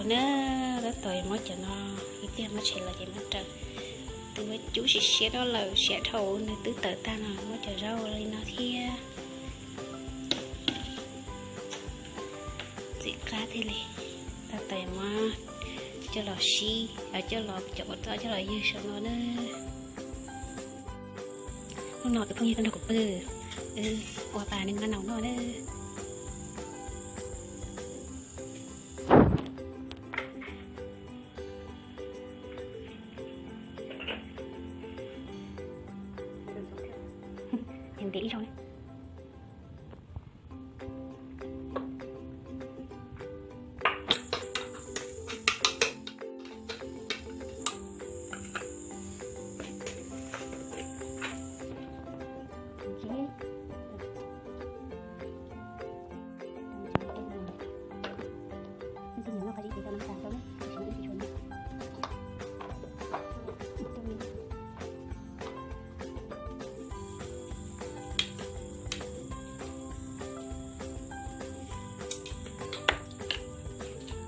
Na, tab tom muab cov no, ib pliag muab tshem los ces muab raws. Tus no cub siab siab no lawm, siab dhau nws twb tawm tag no, muab cov zaub li no thiab. Txiv qab thiaj li. Tab tom muab coj los sib, coj los cov ua txob coj los ywg saum no na. Hnub no tus phooj ywg tuaj nrog kuv pw, wb ua pa neeg mab naus noj na. Ntiav ib zaug na.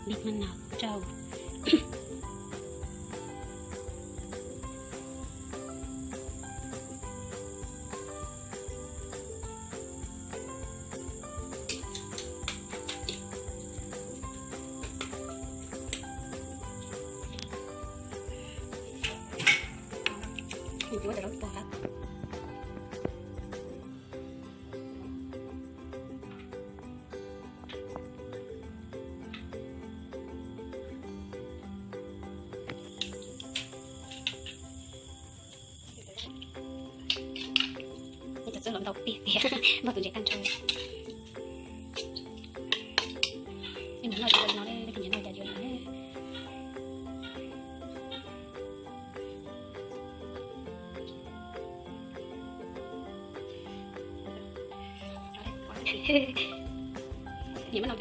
Bit mab naus rau. Cov txuj hluav ntaus piam piam npog tus ntses tag nrho. Nyiam noj li no, nyiam noj cas yuav no. Nyiam mab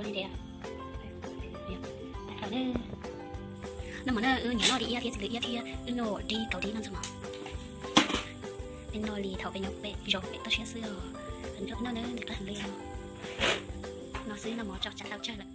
naus tiag. Nyiam dua li ntses. Noj mov na, wb nyiam noj li iab thiab txiv lws iab thiab wb noj dib kaus dib noj ntxuag mov. Peb noj li thaum peb nyob pem zos pem toj siab xwb os. Noj na nws qab heev li os. No xwb noj mov tso tsam tau tsawg lawm.